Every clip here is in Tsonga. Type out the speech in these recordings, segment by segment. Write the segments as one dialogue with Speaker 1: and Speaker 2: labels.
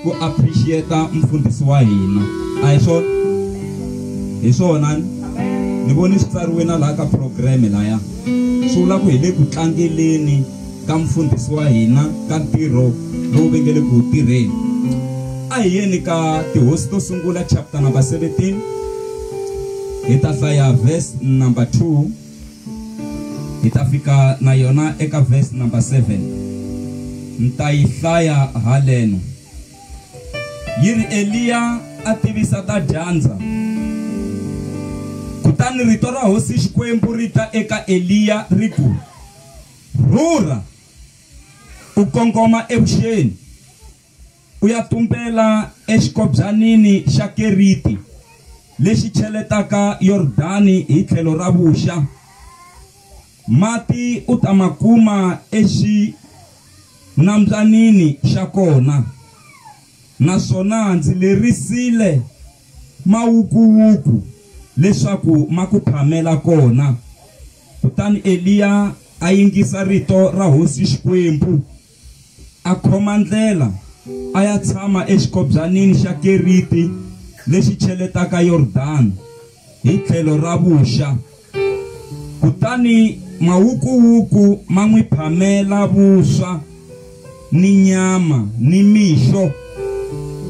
Speaker 1: ku appreciate mfundhisi wa hina. A hi swona? Hi swona ni voni swi tsariwe na laha ka program laya. Swi vula ku hi le ku tlangeleni ka mfundhisi wa hina ka ntirho lowu va nge le ku tirheni. A hi yeni ka Tihosi to Sungula chapter number 17 hi ta hlaya verse number 2 hi ta fika na yona eka verse number 7. Ni ta yi hlaya haleno. Yi ri Eliya a tivisa ta dyandza. Kutani rito ra Hosi Xikwembu ri ta eka Eliya ri ku, Rhurha u kongoma evuxeni, u ya tumbela exikobyanini xa Keriti lexi cheletaka Yordani hi tlhelo ra vuxa. Mati u ta ma kuma exinambyanini xa kona. Naswona ndzi lerisile mawukuwuku leswaku ma ku phamela kona. Kutani Eliya a yingisa rito ra Hosi Xikwembu, a khoma ndlela a ya tshama exikobyanini xa Keriti lexi cheletaka Yordani hi tlhelo ra vuxa. Kutani mawukuwuku ma n'wi phamela vuswa ni nyama ni mixo,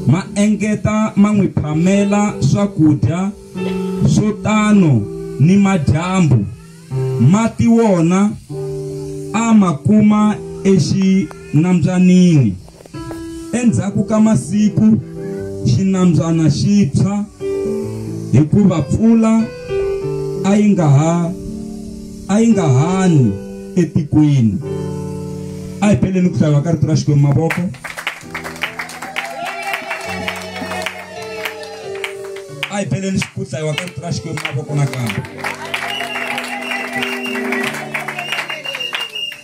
Speaker 1: ma engeta ma n'wi phamela swakudya swo tano ni madyambu. Mati wona a ma kuma exinambyanini. Endzhaku ka masiku xinambyana xi tshwa, hikuva mpfula a yi nga hani etikweni. A hi peleni ku hlayiwa ka rito ra Xikwembu mavoko. A hi peleni ku hlayiwa ka rito ra Xikwembu mavoko nakambe.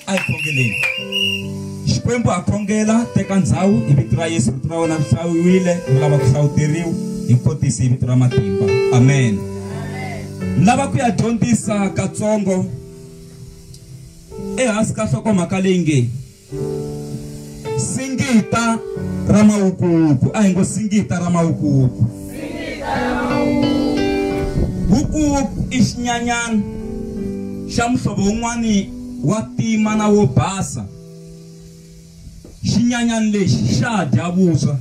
Speaker 1: A hi khongeleni. Xikwembu ha khongela, teka ndzhawu hi vito ra Yesu. Rito ra wena ri hlayiwile, ri lava ku hlawuteriwa hi kotisi hi vito ra matimba. Amen. Lava ku ya dyondzisa katsongo ehansi ka nhlokomhaka leyi nge Singita ra mawukuwuku. A hi ngo singita ra mawukuwuku. Wukuwuku i xinyanyana xa muhlovo wun'wani wa tima na wo basa. Xinyanyana lexi xa dya vuswa,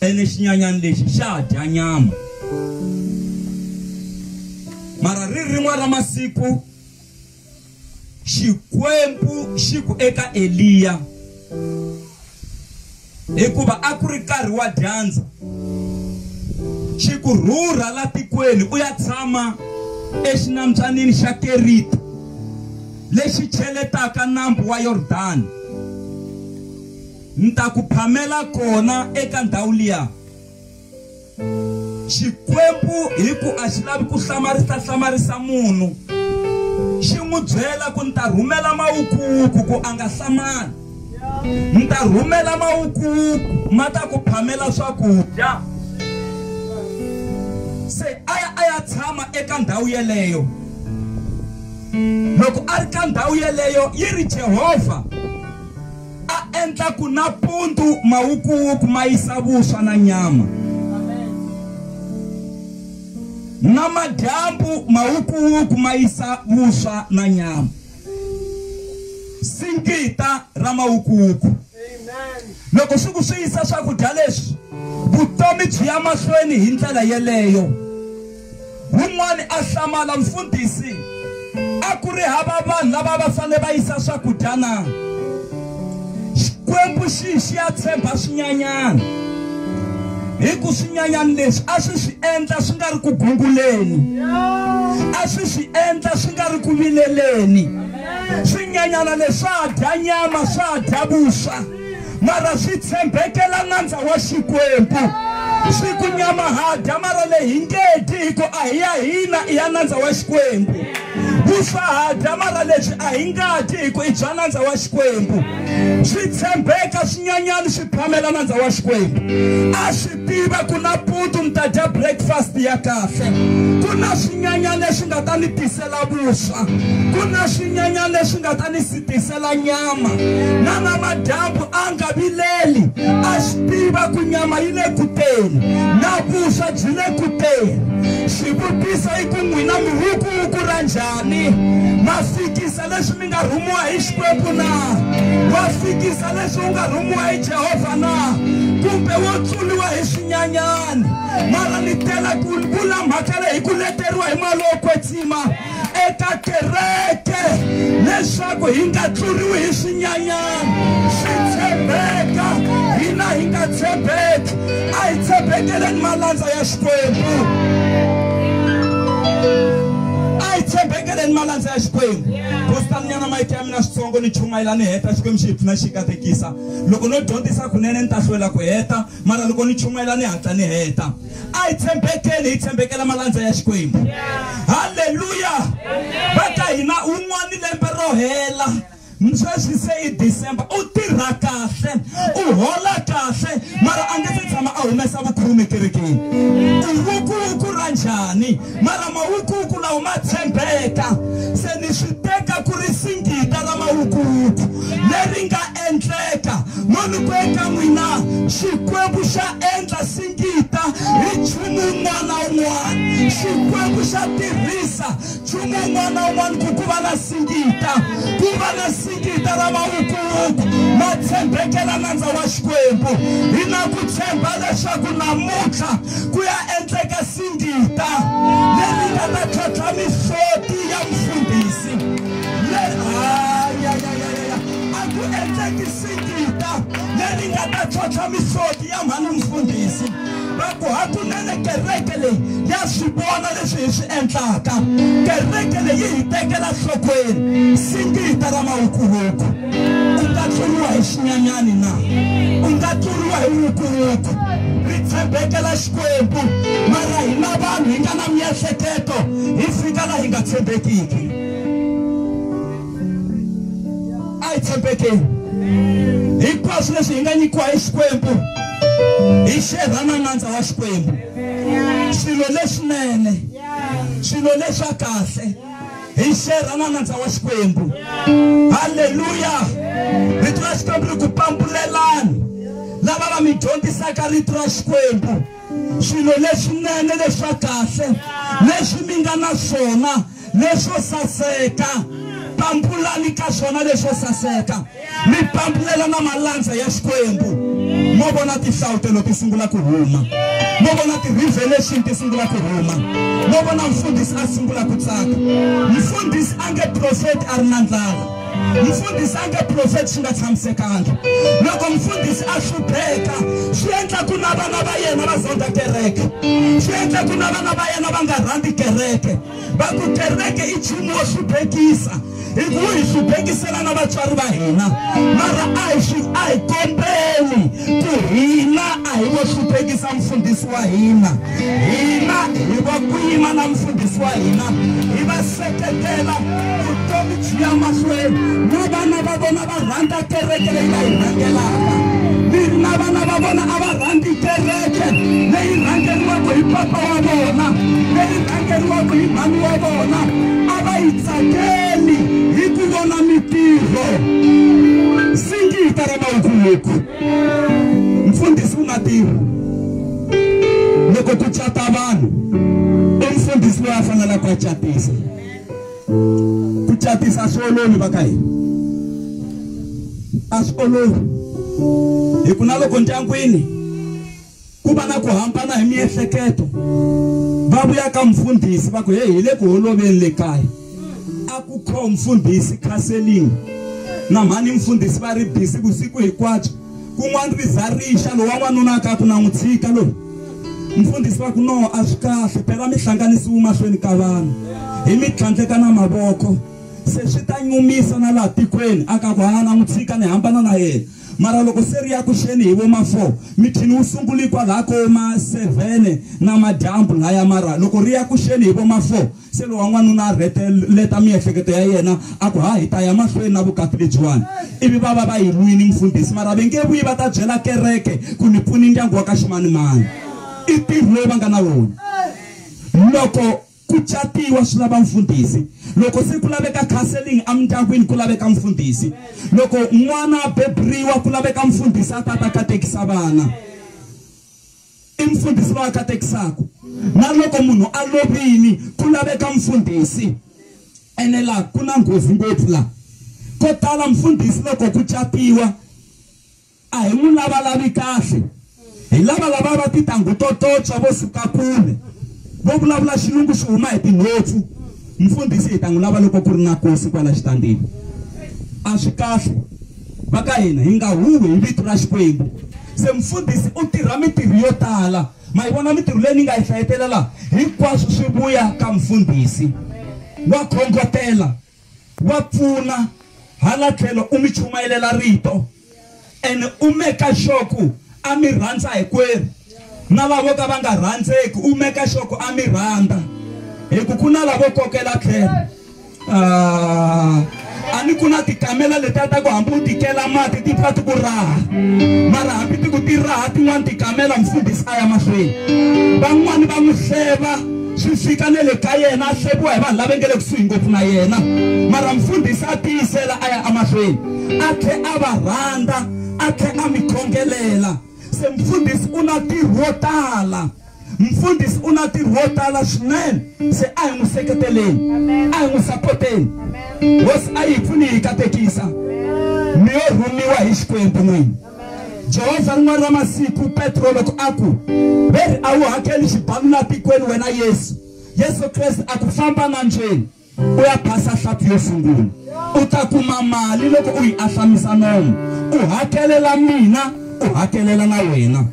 Speaker 1: ene xinyanyana lexi xa dya nyama. Mara ri rin'wana ra masiku Xikwembu xi ku eka Eliya, hikuva a ku ri nkarhi wa dyandza, xi ku, Rhurha la tikweni u ya tshama exinambyanini xa Keriti lexi cheletaka nambu wa Yordani. Ni ta ku phamela kona eka ndhawu liya. Xikwembu hi ku a xi lavi ku hlamarisa hlamarisa munhu, xi n'wi byela ku ni ta rhumela mawukuwuku ku a nga hlamali. Ni ta rhumela mawukuwuku ma ta ku phamela swakudya. Se a ya a ya tshama eka ndhawu yeleyo. Loko a ri ka ndhawu yeleyo, yi ri Jehovha a endla ku nampundzu mawukuwuku ma yisa vuswa na nyama, na madyambu mawukuwuku ma yisa vuswa na nyama. Singita ra mawukuwuku. Loko swi ku swi yisa swakudya leswi, vutomi byi ya mahlweni hi ndlela yeleyo. Wun'wani a hlamala, mfundhisi, a ku ri hava vanhu lava va fanele va yisa swakudya na? Xikwembu xi xi ya tshemba swinyanyana, hi ku swinyanyana leswi a swi swi endla swi nga ri ku gunguleni, a swi swi endla swi nga ri ku vileleni. Swinyanyana leswi swa dya nyama, swa dya vuswa, mara swi tshembekela nandza wa Xikwembu. Swi ku nyama ha dya, mara leyi hi nge dyi hi ku a hi ya hina, i ya nandza wa Xikwembu. Vuswa ha dya, mara lebyi a hi nga dyi hi ku i bya nandza wa Xikwembu. Swi tshembeka swinyanyana swi phamela nandza wa Xikwembu. A swi tiva ku na putu ni ta dya breakfast ya kahle. Ku na swinyanyana leswi nga ta ni tisela vuswa, ku na swinyanyana leswi nga ta ni tisela nyama. Na namadyambu a nga vileli, a swi tiva ku nyama yi le ku teni na vuswa byi le ku teni. Xivutiso i ku n'wina miwukuwuku ra njhani? Ma fikisa leswi mi nga rhumiwa hi Xikwembu na? Wa fikisa leswi u nga rhumiwa hi Jehovha na? Kumbe wo tluliwa hi swinyanyani? Mara ni tela ku vula mhaka leyi hi ku leteriwa hi mali wo kwetsima eka kereke leswaku hi nga tluriwi hi swinyanyani. Swi tshembeka, hina hi nga tshembeki. A hi tshembekeleni malandza ya Xikwembu. A hi tshembekeleni malandza ya Xikwembu. Postanyana mayike ya mina switsongo ni chumayela ni heta. Xikwembu xi hi pfuna xi katekisa. Loko no dyondzisa kunene ni ta hlwela ku heta, mara loko ni chumayela ni hatla ni heta. A hi tshembekeni, hi tshembekela malandza ya Xikwembu. Halleluya! Va ka hina un'wani lembe ro hela sweswi se i December, u tirha kahle, u hola kahle, mara a nge se tshama a humesa vukhume kerekeni. U wukuwuku ra njhani? Mara mawukuwuku lawa ma tshembeka. Se ni swi teka ku ri singita ra mawukuwuku leri nga endleka. Mo ni ku eka n'wina, Xikwembu xa endla singita hi nchumu wun'wana na wun'wana. Xikwembu xa tirhisa nchumu wun'wana na wun'wana ku va na singita, ku va na singita ra mawukuwuku ma tshembekela nandza wa Xikwembu. Hi na ku tshemba leswaku namuntlha ku ya endleka singita leri nga ta tlhontlha mihloti ya mfundhisi. A ku endleki singita leri nga ta tlhontlha mihloti ya mhani mfundhisi. Va ku hakunene kereke leyi ya swi vona leswi hi swi endlaka. Kereke leyi yi hi tekela nhlokweni. Singita ra mawukuwuku. U nga tluriwa hi xinyanyani na? U nga tluriwa hi wukuwuku? Ri tshembekela Xikwembu, mara hina vanhu hi nga na miehleketo hi fika laha hi nga tshembekiki. A hi tshembekeni hinkwaswo leswi hi nga nyikiwa hi Xikwembu, hi xerha na nandza wa Xikwembu. Swilo leswinene, swilo leswa kahle, hi xerha na nandza wa Xikwembu. Halleluya! Rito ra Xikwembu ri ku pambulelani lava va mi dyondzisaka rito ra Xikwembu. Swilo leswinene leswa kahle leswi mi nga na swona leswo saseka, pambulani ka swona leswo saseka, mi pambulela na malandza ya Xikwembu. Mo vona tinhlawutelo ti sungula ku huma, mo vona ti-revelation ti sungula ku huma, mo vona mfundhisi a sungula ku tsaka. Mfundhisi a nge profeti a ri na ndlala, mfundhisi a nge profeti swi nga tshamisekanga. Loko mfundhisi a hlupheka, swi endla ku na vana va yena va zonda kereke, swi endla ku na vana va yena va nga rhandzi kereke. Va ku kereke i nchumu wo hluphekisa, hi ku hi hluphekisela na vatswari va hina. Mara a hi kombeli ku hina a hi vo hluphekisa mfundhisi wa hina. Hina hi va ku yima na mfundhisi wa hina, hi va seketela vutomi byi ya mahlweni. Na vana va vona va rhandza kereke leyi va yi rhangelaka. Ni na vana va vona a va rhandzi kereke leyi rhangeriwaka hi papa wa vona, leyi rhangeriwaka hi mhani wa vona. A va yi tsakeli hi ku vona mitirho. Singita ra mawukuwuku. Mfundhisi u nga tirhi loko ku cata vanhu, i mfundhisi loyi a faneleke a catisa. Ku catisa a swi olovi va ka hina, a swi olovi. Hi ku na loko ndyangwini ku va na ku hambana hi miehleketo, va vuya ka mfundhisi va ku hey, hi le ku holoveni le kaya. A ku kho mfundhisi counseling na mhani mfundhisi va ri busy vusiku hinkwabyo. Kun'wana ri za rixa, lowa n'wanuna ka ku na n'wi tshika loyi. Mfundhisi va ku no, a swi kahle phela mi hlanganisiwe mahlweni ka vanhu, hi mi tlhandleka na mavoko, se swi ta nyumisa na laha tikweni. A ka ku ha na n'wi tshika ni hambana na yena. Mara loko se ri ya ku xeni hi vo ma 4, mithini wu sunguli kwalaha ko ma 7 na madyambu laya. Mara loko ri ya ku xeni hi vo ma 4, se lowa n'wanuna a rheteleta miehleketo ya yena a ku ha hi ta ya mahlweni na vukati lebyiwani. Ivi va va va yi lwini mfundhisi, mara va nge vuyi va ta byela kereke ku ni pfuni ndyangu wa ka ximanimani. I ntirho lowu va nga na wona. Loko ku catiwa swi lava mfundhisi, loko se ku laveka counseling emindyangwini ku laveka mfundhisi, loko n'wana a beburiwa ku laveka mfundhisi a ta ta katekisa vana, i mfundhisi loyi a katekisaka. Na loko munhu a lovini ku laveka mfundhisi. Ene la ku na nghozi ngopfu la ko tala mfundhisi loko ku catiwa a hi n'wi lavalavi kahle, hi lava lava va tintangu to totswa vo suka kule vo vulavula xilungu xi huma hi tinhopfu. Mfundhisi hi ta n'wi lava loko ku ri na kosi kwala xitandini. A swi kahle va ka hina hi nga huwi hi vito ra Xikwembu. Se mfundhisi u tirha mintirho yo tala. Ma yi vona mintirho leyi ni nga yi hlayetelela la, hinkwaswo swi vuya ka mfundhisi. Wa khongotela, wa pfuna, hala tlhelo u mi chumayelela rito, ene u meka sure ku a mi rhandza hinkwerhu, na lavo ka va nga rhandzeki u meka sure ku a mi rhandza, hi ku ku na lavo kokela tlhelo. A ni ku na tikamela letiya ta ku hambi u tikela mati ti pfa ti ku raha, mara hambi ti ku ti raha tin'wani tikamela mfundhisi a ya mahlweni. Van'wani va n'wi hleva swi fika ne le ka yena, a hleviwa hi vanhu lava nge le kusuhi ngopfu na yena, mara mfundhisi a tiyisela a ya emahlweni, a tlhe a va rhandza, a tlhe a mi khongelela. Se mfundhisi u na ntirho wo tala, mfundhisi u na ntirho wo tala swinene. Se a hi n'wi seketeleni, a hi n'wi sapoteni. Hosi a yi pfuni hi katekisa mi yo rhumiwa hi Xikwembu n'wini. Jehovha rin'wana ra masiku Petro loko a ku veri a wu hakeli xibalo la tikweni wena Yesu, Yesu Kreste a ku famba na ndzeni u ya phasa hlampfi yo sungula, u ta kuma mali loko u yi ahlamisa nomu, u hakelela mina, u hakelela na wena.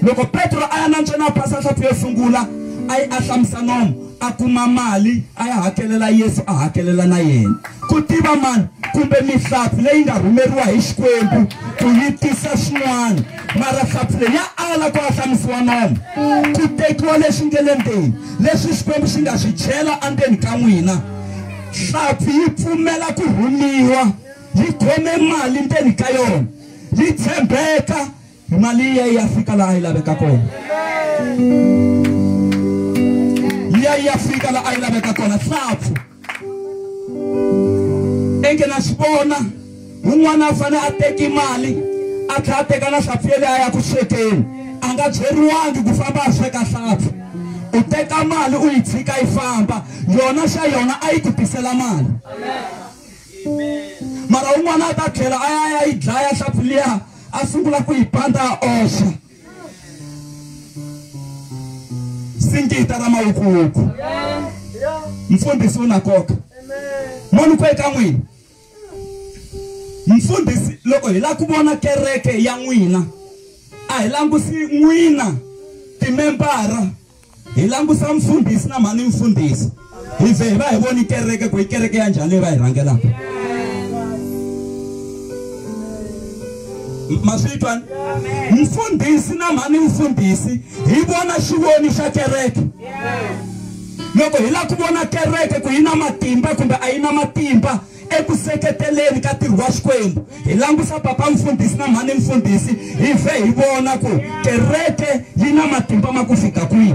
Speaker 1: Loko Petro a ya na ndzeni a phasa hlampfi yo sungula, a yi ahlamisa nomu, a kuma mali, a ya hakelela Yesu, a hakelela na yena. Ku tiva mani kumbe mihlampfi leyi nga rhumeriwa hi Xikwembu ku yi tisa swin'wana, mara hlampfi leyi ya ala ku ahlamisiwa nomu, ku tekiwa leswi nge le ndzeni, leswi Xikwembu xi nga swi chela endzeni ka n'wina. Hlampfi yi pfumela ku rhumiwa, yi khome mali ndzeni ka yona, yi tshembeka, mali ya ya fika laha yi laveka kona, ya ya fika laha yi laveka kona. Hlampfi enge na swi vona un'wana a fanele a teki mali a tlhela a teka na hlampfi yeleyo a ya ku swekeni, a nga byeriwangi ku famba a sweka hlampfi. U teka mali u yi tshika yi famba, yona xa yona a yi ku tisela mali. Mara un'wana a ta tlhela a ya ya yi dlaya hlampfi liya, a sungula ku yi panda a oxa. Singita ra mawukuwuku. Mfundhisi u na nkoka. Moni ku eka n'wina mfundhisi, loko hi lava ku vona kereke ya n'wina, a hi langusi n'wina timembara, hi langusa mfundhisi na mhani mfundhisi, hi vhe hi va hi voni kereke ku i kereke ya njhani leyi va hi rhangelaka. Ma swi twa? Mfundhisi na mhani mfundhisi hi vona xivoni xa kereke. Loko hi lava ku vona kereke ku yi na matimba kumbe a yi na matimba eku seketeleni ka ntirho wa Xikwembu, hi langusa papa mfundhisi na mhani mfundhisi, hi vhe hi vona ku kereke yi na matimba ma ku fika kwihi.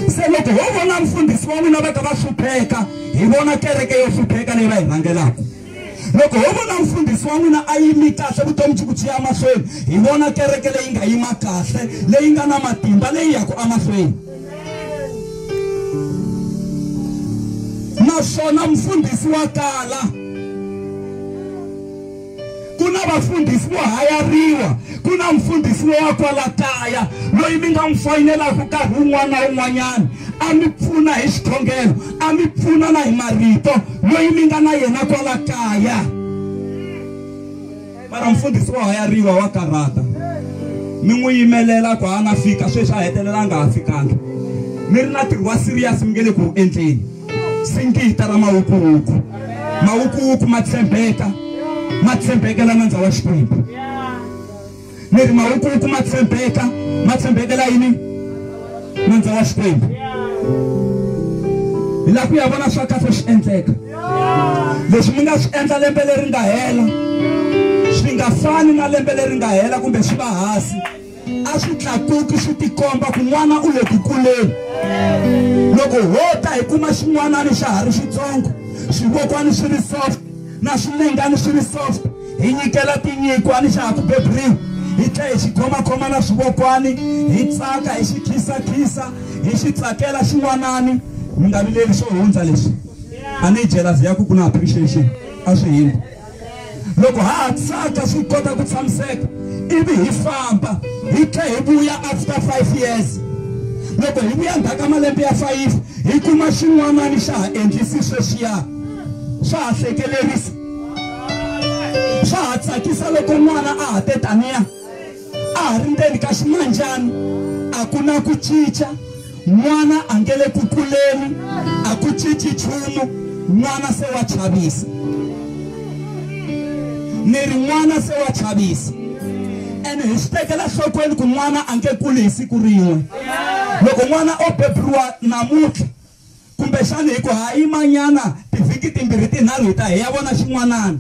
Speaker 1: Se loko ho vona mfundhisi wa n'wina va ka va hlupheka, hi vona kereke yo hlupheka leyi va yi rhangelaka. Loko ho vona mfundhisi wa n'wina a yimi kahle, vutomi byi ku byi ya mahlweni, hi vona kereke leyi nga yima kahle, leyi nga na matimba, leyi yaka emahlweni. Naswona mfundhisi wa kala, ku na vafundhisi vo hayariwa, ku na mfundhisi wa kwala kaya loyi mi nga n'wi foyinelaka nkarhi wun'wana na wun'wanyana, a mi pfuna hi xikhongelo, a mi pfuna na hi marito, loyi mi nga na yena kwala kaya. Mara mfundhisi wa hayariwa wa karhata, mi n'wi yimelela ku a nga fika sweswi, a hetelela a nga ha fikangi. Mi ri na ntirho wa serious mi nge le ku wu endleni. Singita ra mawukuwuku, mawukuwuku ma tshembeka, ma tshembekela nandza wa Xikwembu. Ni ri mawukuwuku ma tshembeka, ma tshembekela yini? Nandza wa Xikwembu. Hi lava ku ya vona swa kahle swi endleka. Leswi mi nga swi endla lembe leri nga hela Swi nga fani na lembe leri nga hela kumbe swi va hansi. A swi tlakuki swi tikomba ku n'wana u le ku kuleni. Loko ho ta hi kuma xin'wanani xa ha ri xitsongo, swivokwani swi ri soft na swinengani swi ri soft, hi nyikela tinyikwani xa ha ku beburiwa, hi tlhe hi xi khomakhoma na swivokwani, hi tsaka hi xi khisakhisa, hi xi tsakela xin'wanani. Mi nga vileli swo hundza leswi. A ni jealousy ya ku ku na appreciation a swi hindzi. Loko ha tsaka swi kota ku tshamiseka, ivi hi famba hi tlhe hi vuya after 5 years. Loko hi vuya ndzhaku ka malembe ya 5 hi kuma xin'wanani xa ha endlisi sweswiya, swa ha hlekelerisa, swa ha tsakisa loko n'wana a ha te taniya, a ha ri ndzeni ka ximanjani, a ku na ku cinca. N'wana a nge le ku kuleni, a ku cinci nchumu, n'wana se wa chavisa. Ni ri n'wana se wa chavisa. Ene hi swi tekela nhlokweni ku n'wana a nge kuli hi siku rin'we. Loko n'wana o beburiwa namuntlha, kumbexani hi ku ha yimanyana tivhiki timbirhi tinharhu hi ta hi ya vona xin'wanana.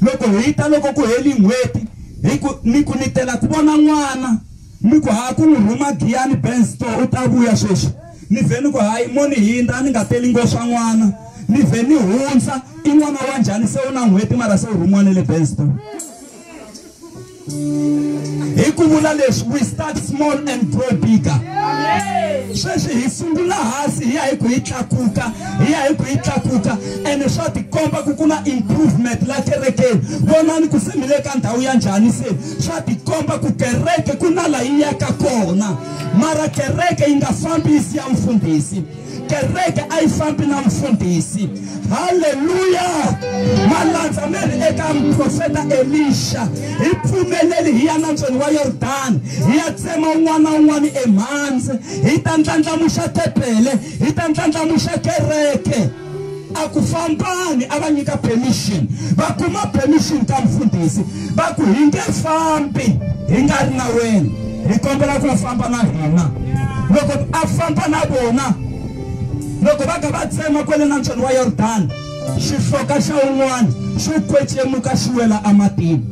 Speaker 1: Loko hi ta loko ku heli n'hweti, hi ku ni ku ni tela ku vona n'wana, mi ku ha ku n'wi rhuma Giyani Bensto u ta vuya sweswi. Ni vhe ni ku hayi mo ni hindza, a ni nga teli ngo swa n'wana, ni vhe ni hundza. I n'wana wa njhani se u na n'hweti mara se u rhumiwa ne le Bensto? Hi ku vula leswi, we start small and grow bigger. Sweswi hi sungula hansi hi ya hi ku hi tlakuka, hi ya hi ku hi tlakuka, ene swa tikomba ku ku na improvement la kerekeni. Vonani ku se mi le ka ndhawu ya njhani se, swa tikomba ku kereke ku na la yi yaka kona. Mara kereke yi nga fambisi ya mfundhisi, kereke a yi fambi na mfundhisi. Haleluya! Malandza me ri eka muprofeta Elisha, hi pfumeleli hi ya nantsweni wa Yordani, hi ya tsema un'wana na un'wana emhandzi, hi ta ndlandlamuxa tempele, hi ta ndlandlamuxa kereke. A ku fambani, a va nyika permission, va kuma permission ka mfundhisi, va ku hi nge fambi hi nga ri na wena, hi kombela ku famba na hina. Loko a famba na vona, loko va ka va tsema kwele nantsweni wa Yordani, xihloka xa un'wana xo kwecemuka xi wela ematini.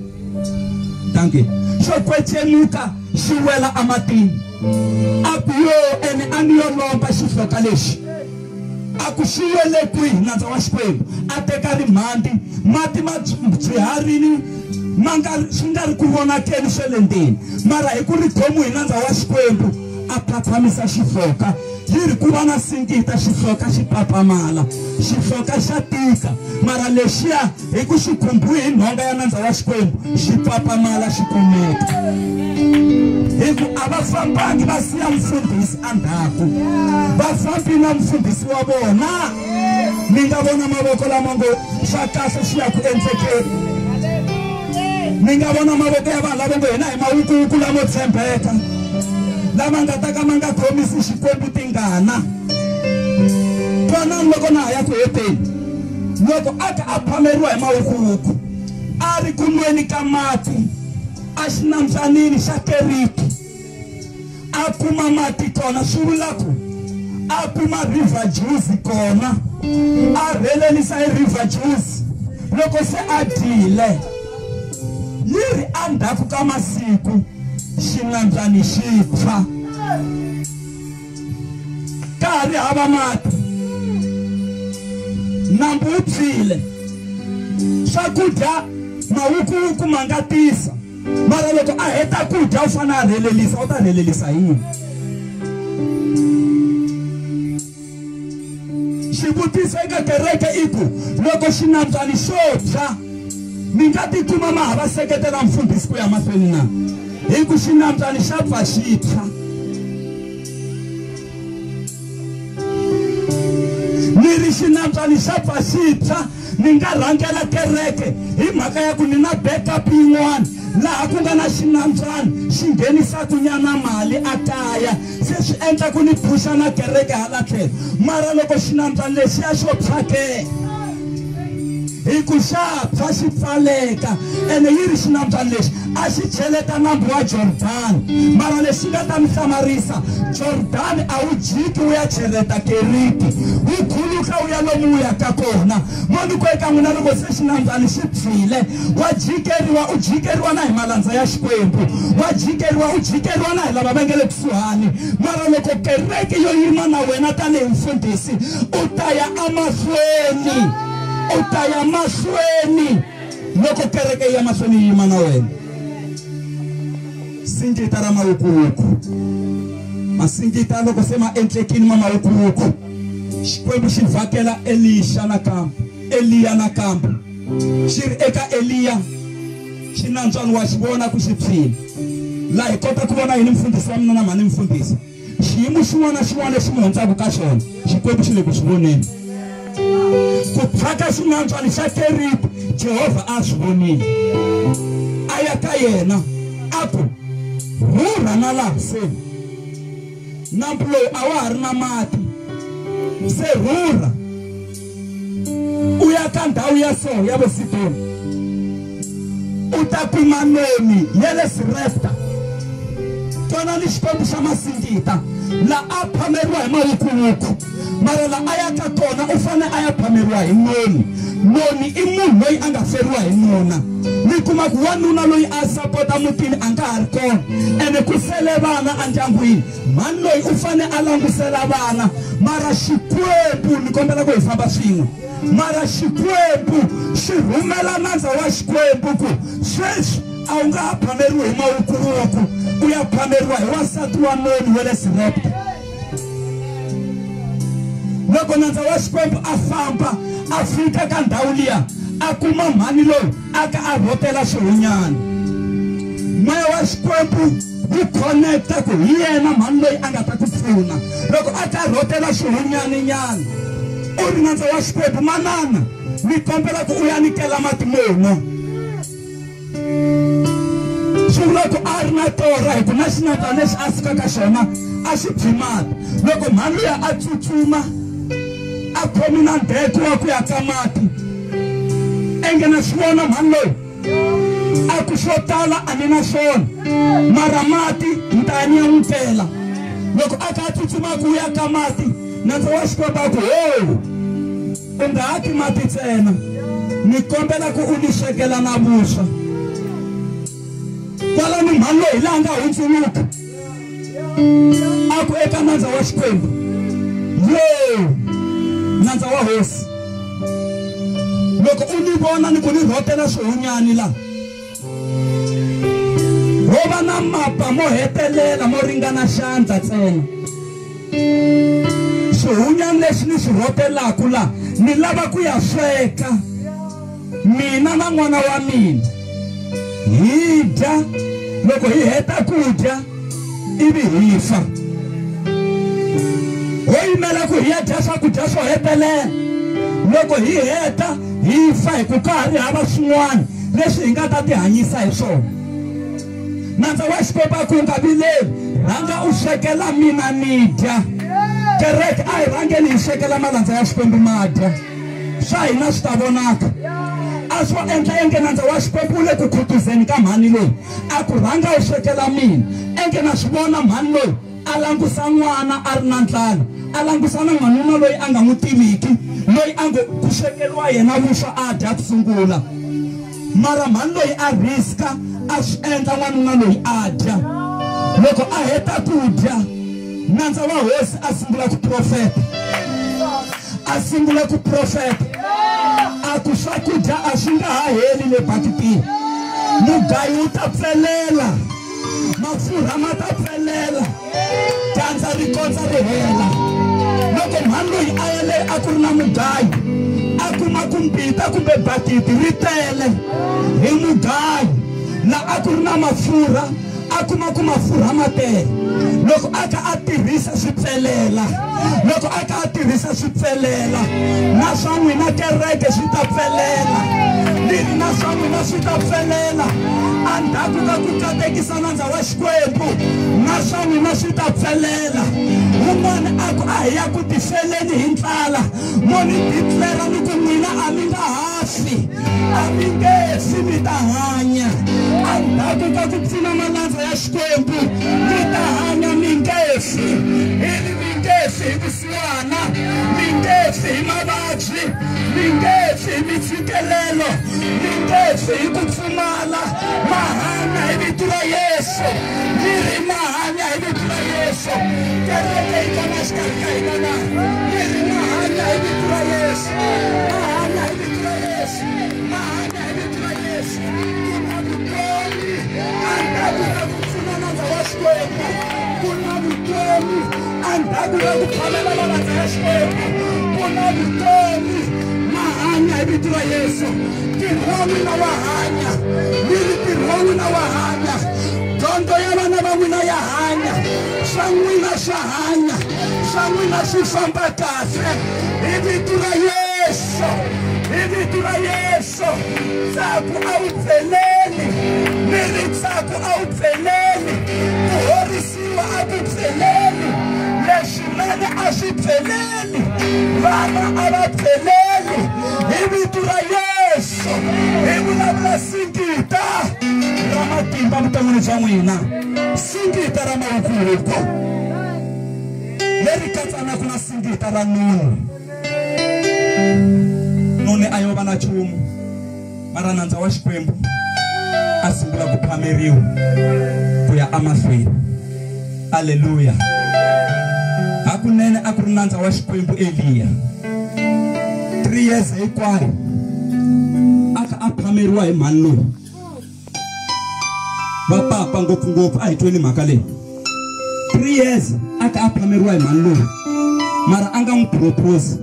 Speaker 1: Thank you. Xo kwecemuka xi wela ematini. A ku yo ene a ni yo lomba xihloka lexi. A ku xi wele kwihi nandza wa Xikwembu? A teka rimhanti, mati ma byiharini, ma nga swi nga ri ku vonakeni swa le ndzeni, mara hi ku ri khomiwe hi nandza wa Xikwembu, a phaphamisa xihloka. Yi ri ku va na singita, xihloka xi papamala, xihloka xa tika, mara lexiya hi ku xi khumbiwe hi nhonga ya nandza wa Xikwembu, xi papamala xi kumeka. Hi ku a va fambangi va siya mfundhisi endzhaku, va fambi na mfundhisi wa vona. Mi nga vona mavoko lama ngo swa kahle swi ya ku endlekeni. Mi nga vona mavoko ya vanhu lava ngo hina hi mawukuwuku lamo tshembeka, lama nga ta ka ma nga khomisi Xikwembu tingana. Twanani loko na ha ya ku heteni, loko a ka a phameriwa hi mawukuwuku, a ri ku nweni ka mati a xinambyanini xa Keriti, a kuma mati kona, swi vula ku a kuma river juice kona, a rhelelisa hi river juice. Loko se a dyile, yi ri endzhaku ka masiku xinambyani xi tshwa, ka ha ri hava mati, nambu wu tshwile, swakudya mawukuwuku ma nga tisa, mara loko a heta ku dya u fanele a rhelelisa. U ta rhelelisa yini? Xivutiso eka kereke i ku loko xinambyani xo tshwa, mi nga tikuma ma ha va seketela mfundhisi ku ya mahlweni na? Hi ku xinambyani xa pfa xi tshwa. Ni ri xinambyani xa pfa xi tshwa, ni nga rhangela kereke hi mhaka ya ku ni na backup yin'wana laha ku nga na xinambyani xi nghenisaka nyana mali a kaya, se swi endla ku ni phusha na kereke hala tlhelo. Mara loko xinambyani lexiya xo tshwa ke, Hi ku xa pfa xi pfaleka ene yi ri xinambyana lexi a xi cheleta nambu wa Jordan. Mara lexi nga ta mi hlamarisa, Jordan a wu jiki wu ya cheleta Keriti, wu khuluka wu ya lomu wu yaka kona. Mo ni ku eka n'wina loko se xinambyana xi pfile, wa jikeriwa, u jikeriwa na hi malandza ya Xikwembu, wa jikeriwa, u jikeriwa na hi lava va nga le kusuhani. Mara loko kereke yo yima na wena tanihi mfundhisi, u ta ya emahlweni, u ta ya mahlweni. Loko kereke yi ya mahlweni yi yima na wena. Singita ra mawukuwuku, masingita loko se ma endlekini ma mawukuwuku, Xikwembu xi vhakela Elisha nakambe, Eliya nakambe. Xi ri eka Eliya, xinambyana wa xi vona ku xi pfile. Laha hi kota ku vona yini mfundhisi wa mina na mhani mfundhisi? Xiyimo xin'wana na xin'wana lexi mi hundzaka ka xona, Xikwembu xi le ku swi voneni. Ku phaka xinambyana xa Keriti, Jehovha a swi vonile. A ya ka yena a ku, rhurha na laha se nambu lowu a wa ha ri na mati, se rhurha u ya ka ndhawu ya so ya vo Sidoni, u ta kuma noni ya le Sirepta. Twanani Xikwembu xa masingita, la a phameriwa hi mawukuwuku, mara la a ya ka kona u fane a ya phameriwa hi noni. Noni i munhu loyi a nga feriwa hi nuna. Mi kuma ku wanuna loyi a sapota mutini a nga ha ri kona, ene ku sele vana endyangwini. Mhani loyi u fane a langusela vana. Mara Xikwembu, ni kombela ku hi famba swin'we, mara Xikwembu xi rhumela nandza wa Xikwembu ku sweswi a wu nga ha phameriwi hi mawukuwuku, u ya phameriwa hi wansati wa noni wa le Sirepta. Loko nandza wa Xikwembu a famba a fika ka ndhawu liya, a kuma mhani loyi a ka a rhotela xihunyana. Moya wa Xikwembu wu connecta ku hi yena mhani loyi a nga ta ku pfuna. Loko a ka rhotela xihunyaninyana, u ri nandza wa Xikwembu, manana, ni kombela ku u ya nikela mati mo nwa. Swi vula ku a ri na torha, hi ku na xinambyana lexi a suka ka xona a xi pfi mati. Loko mhani luya a tsutsuma a khomi na ndzheko wa ku ya ka mati, enge na swi vona mhani loyi a ku swo tala a ni na swona, mara mati ni ta ya ni ya n'wi kela. Loko a kha a tsutsuma ku ya ka mati, nandza wa Xikwembu a ku, ho, u nga ha ki mati ntsena, ni kombela ku u ni swekela na vuswa. Kwalano mhani loyi hi laha nga hundzuluka a ku eka nandza wa Xikwembu, yo nandza wa hosi, loko u ni vona ni ku ni rhotela swihunyani la, ho va na mapa mo hetelela mo ringana xandla ntsena. Swihunyani leswi ni swi rhotelaku la, ni lava ku ya sweka mina na n'wana wa mina hi dya. Loko hi heta ku dya ivi hi fa. Ho yimela ku hi ya dya swakudya swo hetelela, loko hi heta hi fa, hi ku ka ha ri hava swin'wana leswi hi nga ta tihanyisa hi swona. Nandza wa Xikwembu a ku, u nga vileli, rhanga u swekela mina ni dya. Kereke a hi rhangeni hi swekela malandza ya Xikwembu ma dya, swa hina swi ta vonaka. A swo endla enge nandza wa Xikwembu u le ku khutuzeni ka mhani loyi, a ku rhanga u swekela mina. Enge na swi vona mhani loyi a langusa n'wana a ri na ndlala, a langusa na n'wanuna loyi a nga n'wi tiviki, loyi a ngo ku swekeriwa yena vuswa a dya ku sungula. Mara mhani loyi a riska a swi endla n'wanuna loyi a dya. Loko a heta ku dya, nandza wa hosi a sungula ku profeta, a sungula ku profeta a ku swakudya a swi nga ha heli le bakitini, mugayo wu ta pfelela, mafurha ma ta pfelela, dyandza ri kondza ri hela. Loko mhani loyi a ya le a ku ri na mugayo, a kuma ku mbita kumbe bakiti ri tele hi mugayo. La a ku ri na mafurha, a kuma ku mafurha ma tele. Loko a ka a tirhisa swi pfelela, loko a ka a tirhisa swi pfelela, na swa n'wina kereke swi ta pfelela, ni ri na swa n'wina swi ta pfelela. Endzhaku ka ku katekisa nandza wa Xikwembu na swa n'wina swi ta pfelela. Un'wana a ku a hi ya ku tifeleni hi ndlala, mo ni declare ni ku n'wina a mi nga ha fi, a mi nge fi, mi ta hanya. Endzhaku ka ku pfuna malandza ya Xikwembu mi ta hanya, mi nge fi. Hi mi nge fi hi vusiwana, mi nge fi hi mavabyi, mi nge fi hi mitshikelelo, mi nge fi hi ku pfumala. Ma hanya hi vito ra Yesu, mi ri ma hanya hi vito ra Yesu. Kereke yi kona xikarhi ka hina na, mi ri ma hanya hi vito ra Yesu, ma hanya hi vito ra Yesu, ma hanya hi vito ra Yesu. Ku na vutomi endzhaku ka ku pfuna nandza wa Xikwembu, ku na vutomi endzhaku ka ku phamela malandza ya Xikwembu, ku na vutomi. Ma hanya hi vito ra Yesu. Ntirho wa n'wina wa hanya, mi ri ntirho wa n'wina wa hanya, dyondzo ya vana va n'wina ya hanya, swa n'wina swa hanya, swa n'wina swi famba kahle hi vito ra Yesu, hi vito ra Yesu. Ntsako a wu pfeleli, mi ri ntsako a wu pfeleli, ku horisiwa a ku pfeleli, leswinene a swi pfeleli, vana a va pfeleli hi vito ra Yesu. Hi vulavula singita ra matimba vuton'wini bya n'wina, singita ra mawukuwuku leri katsanaka na singita ra noni. Noni a yo va na nchumu, mara nandza wa Xikwembu a sungula ku phameriwa ku ya emahlweni. Aleluya. Hakunene a ku ri nandza wa Xikwembu Eliya. 3 years hinkwayo a kha a phameriwa hi mhani loyi. Va papa ngopfungopfu a hi tweni mhaka leyi. 3 years a kha a phameriwa hi mhani loyi, mara a nga n'wi propose.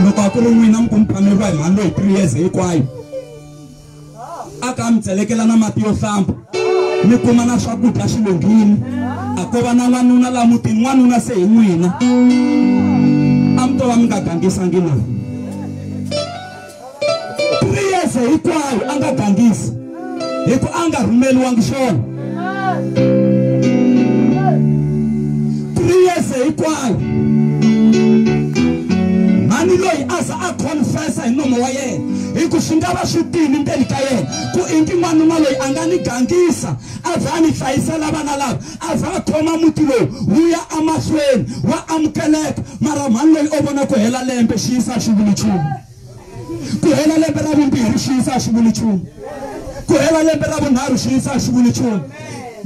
Speaker 1: Loko a ku ri n'wina mi ku mi phameriwa hi mhani loyi 3 years hinkwayo, a ka mi tselekela na mati yo hlamba, mi kuma na swakudya swi lunghile, a ko va na n'wanuna la mutini, n'wanuna se hi n'wina, a mi to va mi nga gangisangi na. 3 years hinkwayo a nga gangisi, hi ku a nga rhumeliwangi swona. 3 years hinkwayo mhani loyi a za a confessa hi nomo wa yena, hi ku swi nga va swi tini ndzeni ka yena ku ingi n'wanuna loyi a nga ni gangisa, a va ni hlayisela vana lava, a va a khoma muti lowu wu ya emahlweni wa amukeleka. Mara mhani loyi o vona ku hela lembe xi yisa xi vuli nchumu, ku hela lembe ra vumbirhi xi yisa xi vuli nchumu, ku hela lembe ra vunharhu xi yisa xi vuli nchumu.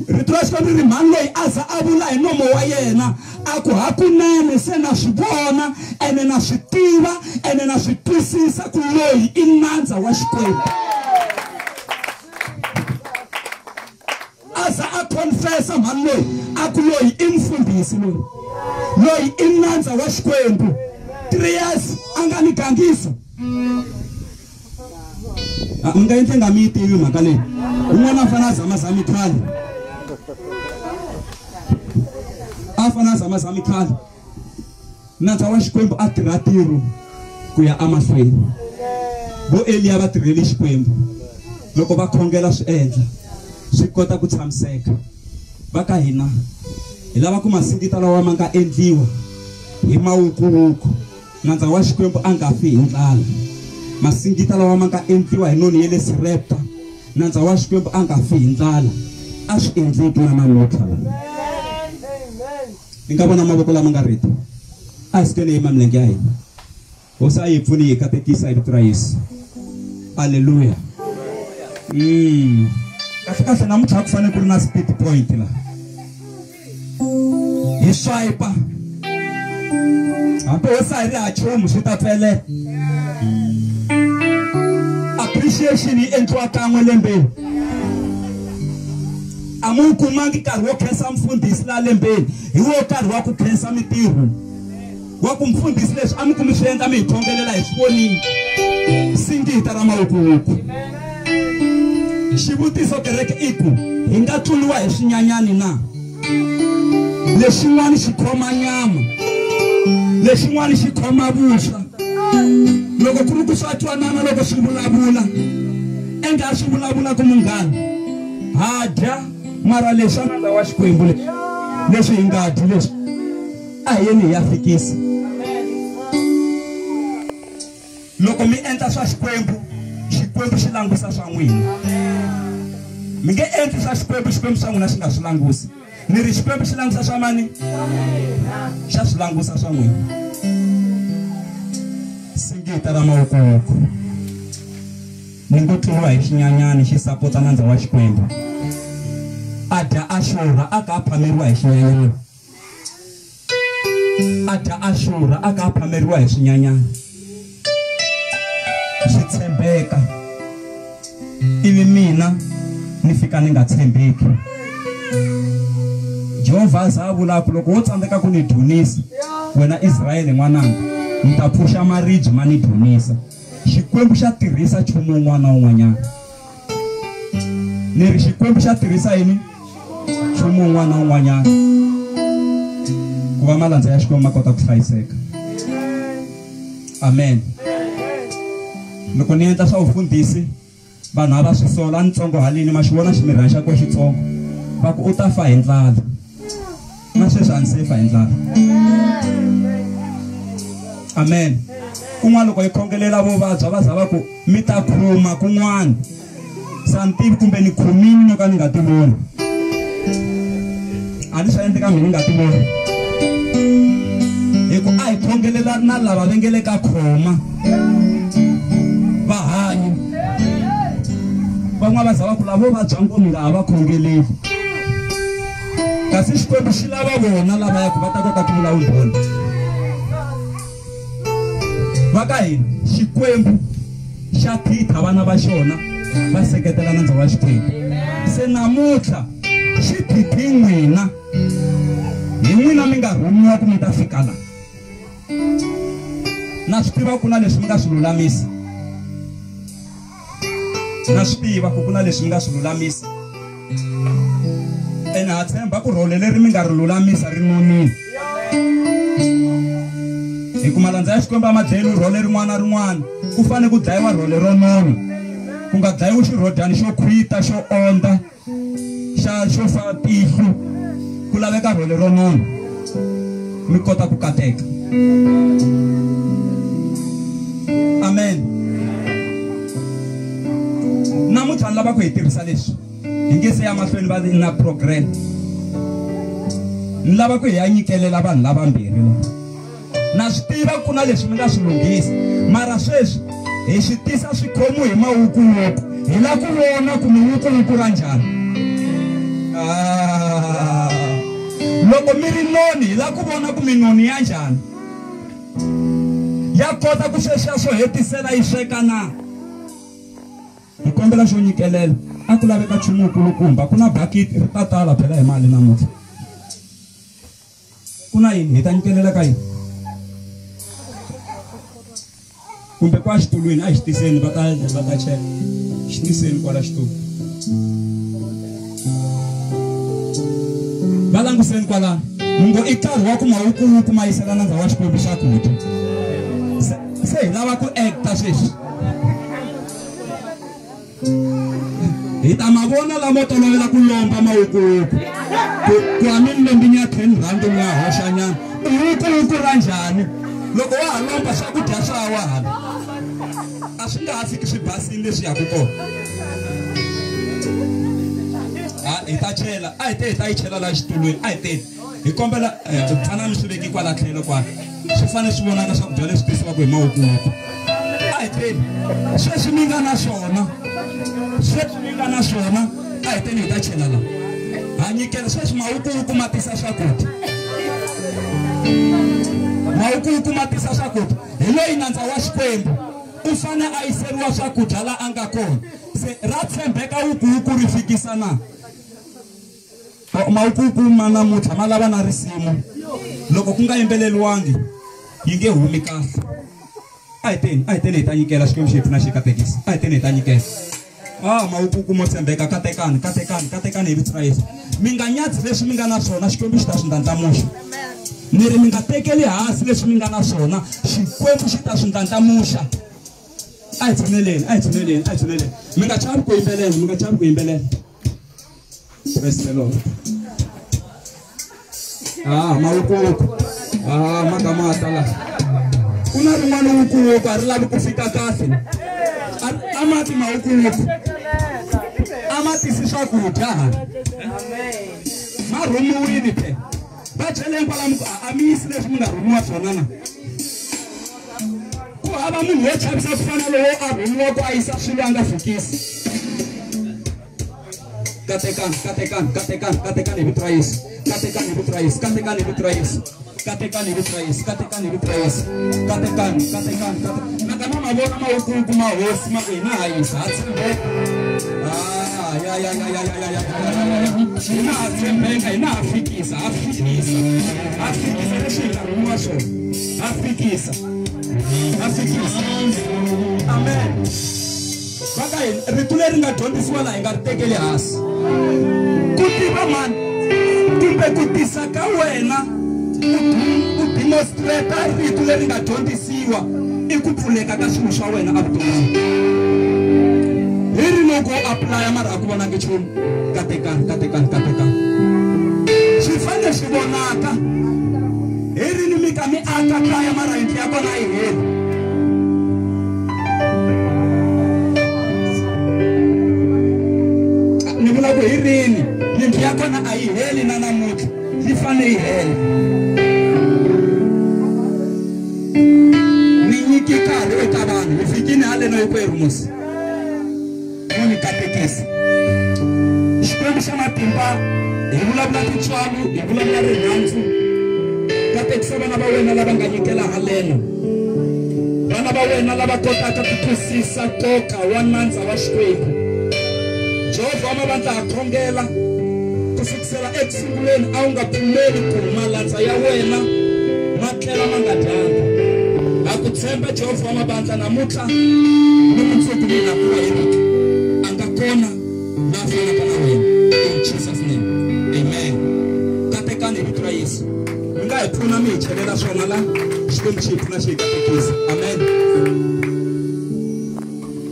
Speaker 1: Rito ra Xikwembu ri mhani loyi a za a vula hi nomo wa yena a ku hakunene se na swi vona ene na swi tiva ene na swi twisisa ku loyi i nandza wa Xikwembu. A za a confessa mhani loyi a ku loyi i mufundhisi loyi, loyi i nandza wa Xikwembu. 3 years a nga ni gangisa. Mi nga endli nga mi yi tivi mhaka leyi. Un'wana a fanele a zamazami khale, a fanele a zamazami khale. Nandza wa Xikwembu a tirha ntirho ku ya emahlweni. Vo Eliya va tirhele Xikwembu, loko va khongela swi endla swi kota ku tshamiseka. Va ka hina hi lava ku masingita lawa ma nga endliwa hi mawukuwuku, nandza wa Xikwembu a nga fi hi ndlala. Masingita lawa ma nga endliwa hi noni ya le Sarepta, nandza wa Xikwembu a nga fi hi ndlala. A swi endleki na namuntlha la. Ni nga vona mavoko lama nga rito. A hi sukeni hi yima milenge ya hina. Hosi a yi pfuni yi katekisa hi vito ra Yesu. Aleluya. Kahle kahle namuntlha ku fanele ku ri na speed point la. Hi swipe. Hambi hosi a hi ri ha nchumu swi ta pfelela. Appreciation yi endliwa kan'we lembeni. A mu kumangi nkarhi wo khensa mfundhisi la lembeni, hi wo nkarhi wa ku khensa mitirho. Wa ku mfundhisi leswi a mi kumi swi endla mi hi khongelela hi swi vonile. Singita ra mawukuwuku. Xivutiso kereke i ku hi nga tluriwa hi swinyanyani na? Lexin'wana xi khoma nyama, lexin'wana xi khoma vuswa. Loko ku ri ku swa twanana loko swi vulavula, Nenge a swi vulavula ku munghana ha dya mara leswi a nandza wa Xikwembu leswi leswi hi nga dyi leswi a hi yeni hi ya fikisa. Loko mi endla swa Xikwembu, Xikwembu xi langusa swa n'wina. Mi nge endli swa Xikwembu, Xikwembu swa n'wina xi nga swi langusi. Ni ri Xikwembu xi langusa swa mani? Xa swi langusa swa n'wina. Singita ra mawukuwuku. Ni ngo tluriwa hi xinyanyani xi sapota nandza wa Xikwembu. A dya a xurha a ka a phameriwa hi xinyanyani. A dya a xurha a ka a phameriwa hi swinyanyana. Swi tshembeka ivi mina ni fika ni nga tshembeki. Jehovha a za a vula ku loko wo tsandzeka ku ni dzunisa wena Israyele n'wananga ni ta pfuxa maribye ma ni dzunisa. Xikwembu xa tirhisa nchumu wun'wana na wun'wanyana. Ni ri Xikwembu xa tirhisa yini? Nchumu wun'wana na wun'wanyana ku va malandza ya Xikwembu ma kota ku hlayiseka. Amen. Loko ni endla swa vufundhisi vanhu a va swi sola a ni tsongo haleni ma xi vona ximirhana xa ko xitsongo va ku u ta fa hi ndlala. Na sweswi a ni se fa hi ndlala. Amen. Kun'wana loko hi khongelela vo vabya va za va ku mi ta khuma kun'wana. Se a ni tivi kumbe ni khumile no ka ni nga ti voni. A ni swa endleka mina ni nga ti voni. Hi ku a hi khongelela na lava va nge le ka khoma va hanya. Van'wana va za va ku lavo vabya ngopfu mi nga ha va khongeleli. Kasi Xikwembu xi lava vona lavaya ku va ta kota ku vula vumbhoni. Va ka hina Xikwembu xa phitha vana va xona va seketela nandza wa Xikwembu. Se namuntlha xi phiphi n'wina hi n'wina mi nga rhumiwa ku mi ta fika la. Na swi tiva ku na leswi mi nga swi lulamisa. Na swi tiva ku ku na leswi mi nga swi lulamisa. Ene ha tshemba ku rhole leri mi nga ri lulamisa ri nonile. Hi ku malandza ya Xikwembu a ma dlayeli rhole rin'wana na rin'wana, ku fanele ku dlayiwa rhole ro nona. Ku nga dlayiwi xirhodyani xo khwita, xo ondza, xa xo fa tihlo. Ku laveka rhole ro nona mi kota ku kateka. Amen. Namuntlha ni lava ku hi tirhisa leswi hi nge se ya mahlweni va na program. Ni lava ku hi ya nyikelela vanhu lavambirhi lava. Na swi tiva ku na leswi mi nga swi lunghisa, mara sweswi hi swi tisa swi khomiwe hi mawukuwuku. Hi lava ku vona ku miwukuwuku ra njhani. Ah, loko mi ri noni hi lava ku vona ku minoni ya njhani. Ya kota ku sweswiya swo hetisela yi sweka na? Hi kombela xo nyikelela. A ku laveka nchumu wukulukumba. Ku na bakiti ri ta tala phela hi mali namuntlha. Ku na yini? Hi ta nyikelela ka yini? Kumbe kwa xitulwini a hi xi tiseni va ta va ta chela. Xi tiseni kwala xitulu. Va languseni kwala. Mungo i nkarhi wa ku mawukuwuku ma yisela nandza wa Xikwembu swakudya. Se, se hi lava ku acta sweswi. Hi ta ma vona lamo tolovela ku lomba mawukuwuku. Ku ku a mi ni lombi nya 10 rand mi ya hoxa nyana. Wukuwuku ra njhani? Loko wa ha lomba swakudya swa wa hala. A swi nga ha fiki swi basini leswi yaka kona. Ha hi ta chela, a hi te hi ta yi chela laha xitulwini, a hi teni. Hi kombela pfana mi swi veki kwala tlhelo kwala. Swi fanele swi vonaka swakudya leswi tisiwaka hi mawukuwuku. A hi teni. Sweswi mi nga na swona. Sweswi mi nga na swona, a hi teni hi ta chela la. Ha nyikela sweswi mawukuwuku ma tisa swakudya. Mawukuwuku ma tisa swakudya. Hi loyi nandza wa Xikwembu u fanele a yiseriwa swakudya la a nga kona. Se ra tshembeka wukuwuku ri fikisa na? Mawukuwuku ma namuntlha ma lava na risimu. Loko ku nga yimbeleriwangi yi nge humi kahle. A hi teni, a hi teni hi ta nyikela Xikwembu xi hi pfuna xi hi katekisa. A hi teni hi ta nyikela. Ah, mawukuwuku mo tshembeka, katekani, katekani, katekani hi vito ra Yesu. Mi nga nyadzi leswi mi nga na swona, Xikwembu xi ta swi ndlandlamuxa. Ni ri mi nga tekeli hansi leswi mi nga na swona, Xikwembu xi ta swi ndlandlamuxa. A hi tshuneleni, a hi tshuneleni, a hi tshuneleni. Mi nga chavi ku yimbelela, mi nga chavi ku yimbelela. Praise the Lord. Ah, mawukuwuku. Ah, makamata la. Ku na rin'wana wukuwuku a ri lavi ku fika kahle. A ma ti mawukuwuku. A ma tisi swakudya. Ma rhumiwile phe. Va byeleni kwalamu ku a mi yisi leswi mi nga rhumiwa swona na. Ku hava munhu wo chavisa ku fana lowo a rhumiwa ku a yisa swilo a nga fikisi. Katekani, katekani, katekani, katekani hi vito ra Yesu. Katekani hi vito ra Yesu. Katekani hi vito ra Yesu. Katekani hi vito ra Yesu. Katekani hi vito ra Yesu. Katekani, katekani, katekani. Nakana ma vona mawukuwuku ma hosi ma ku hina ha yisa, ha tshembeka. Ah, ya ya ya ya ya ya ya ya. Hina ha tshembeka, hina ha fikisa, ha fikisa. Ha fikisa leswi hi nga rhumiwa swona. Ha fikisa. Ha fikisa. Amen. Va ka hina rito leri nga dyondzisiwa laha hi nga ri tekeli hansi. Ku tiva mani kumbe ku tisa ka wena ku demonstrate rito leri nga dyondzisiwa i ku pfuleka ka swilo swa wena evuton'wini. Hi ri loko u apply mara a ku vonaki nchumu. Katekani, katekani, katekani. Swi fanele swi vonaka. Hi ri ni mi ka mi aka kaya mara yindlu ya kona a yi heli. Ni vula ku hi rini yindlu ya kona a yi heli na namuntlha, yi fanele yi hela. Ni nyiki nkarhi eka vanhu, hi fikini haleno hinkwerhu musi. Mo ni katekisa. Xikwembu xa matimba, hi vulavula tintswalo, hi vulavula rirhandzu. Katekisa vana va wena lava nga nyikela haleno. Vana va wena lava kotaka ku twisisa nkoka wa nandza wa Xikwembu. Jehovha wa mavandla ha khongela ku sukisela eku sunguleni a wu nga pfumeli ku malandza ya wena ma tlela ma nga dyanga. Ha ku tshemba Jehovha wa mavandla namuntlha ni mundzuku ni laha ku nga heriki. A nga kona laha fanaka na wena. In Jesus name. Amen. Katekani hi vito ra Yesu. Mi nga hi pfuna mi hi chelela swona la. Xikwembu xi hi pfuna xi hi katekisa. Amen.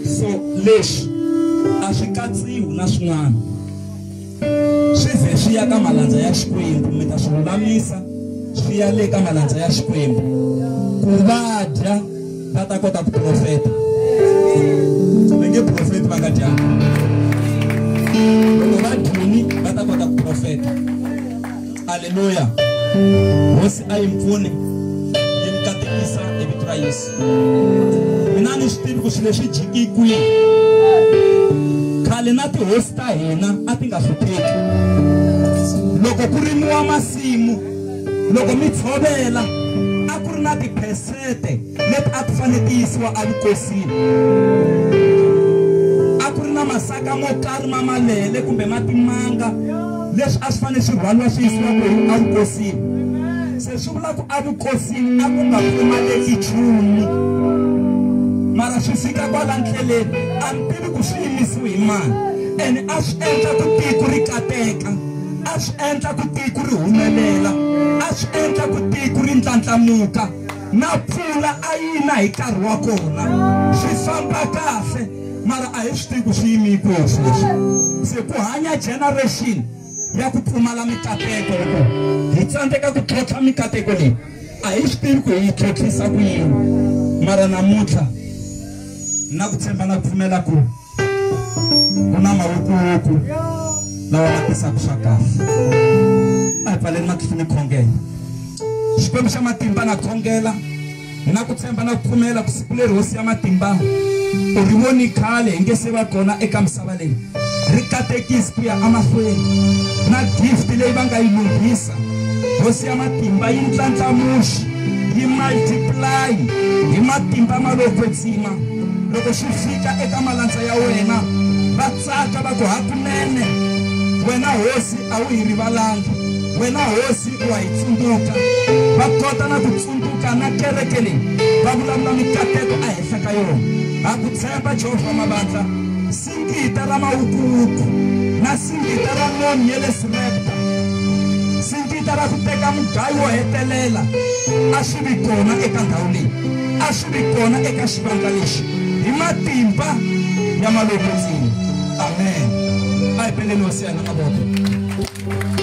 Speaker 1: So leswi a swi katsiwi na swin'wana. Swi ze swi ya ka malandza ya Xikwembu, mi ta swi lulamisa swi ya le ka malandza ya Xikwembu. Ku va dya va ta kota ku profeta. Va nge profeti va nga dyanga. Loko va dyini va ta kota ku profeta. Haleluya. Hosi a yi mi pfune, yi mi katekisa hi vito ra Yesu. Mina ni swi tivi ku swilo leswi jiki kwihi. Khale na tihosi ta hina a ti nga hlupheki. Loko ku rimiwa masimu, loko mi tshovela, a ku ri na tiphesente leti a ti fanele ti yisiwa evukosini. A ku ri na masaka mo karhi ma malele kumbe ma timanga leswi a swi fanele swi rhwaliwa swi yisiwa evukosini. Se swi vula ku evukosini a ku nga pfumaleki nchumu. Mara swi fika kwala ndleleni a mi tivi ku swi yimisiwe hi mani. Ene a swi endla ku tiko ri kateka, a swi endla ku tiko ri humelela, a swi endla ku tiko ri ndlandlamuka. Na mpfula a yi na hi nkarhi wa kona, swi famba kahle. Mara a hi swi tivi ku swi yimi kwihi sweswi. Se ku hanya generation ya ku pfumala mikateko, loko hi tsandzeka ku tlhontlha mikateko leyi a hi swi tivi ku hi yi tlhontlhisa ku yini. Mara namuntlha na ku tshemba na ku pfumela ku ku na mawukuwuku lawa ma tisaka swa kahle. A hi pfaleni matihlo ni khongela. Xikwembu xa matimba na khongela na ku tshemba na ku pfumela ku siku leri hosi ya matimba u ri voni khale hi nge se va kona eka misava leyi. Ri katekisi ku ya emahlweni na gift leyi va nga yi lunghisa. Hosi ya matimba yi ndlandlamuxa, yi multiply hi matimba ma lo kwetsima. Loko swi fika eka malandza ya wena va tsaka va ku hakunene wena hosi a wu hi rivalanga, wena hosi wa hi tsundzuka. Va kota na ku tsundzuka na kereke leyi va vulavula mikateko ehenhla ka yona. Ha ku tshemba Jehovha mavandla. Singita ra mawukuwuku na singita ra noni ya le Sirepta, singita ra ku teka mugayo wo hetelela a swi vi kona eka ndhawu leyi. A swi vi kona eka xivandla lexi hi matimba ya malokotsini. Amen. A hi beleni hosi ya hina mavoko.